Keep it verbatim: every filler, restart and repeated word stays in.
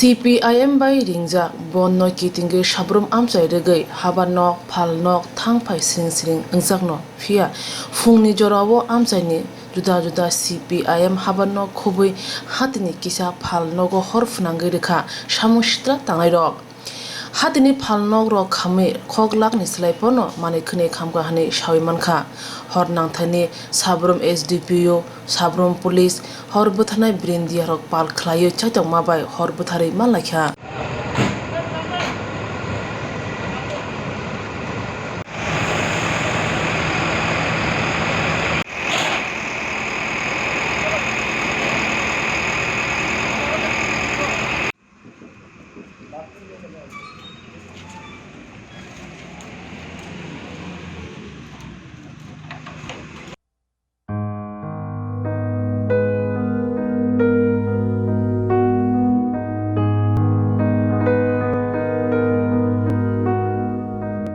Cpim bai ringjak bandh no kitingwi sabrum amchai rwgwi habar nok, phalnok thangphai siring siring wngjak no, phiya phungni jorao amchaini juda juda cpim habar nok khobwi hatini kisa phalnogo hor phwnangwi rwkha samung sitra tangnairok. Hatini phalnokrog khamwi khok lakni swlai phano manwi khwnwi khamkha hwnwi sawi mankha. Hor nangthaini sabrum sdpu, sabrum police, hor bwtharnai bwrwi diyarog pal khwlaiwi chaitokma bai hor bwtharwi manlaikha.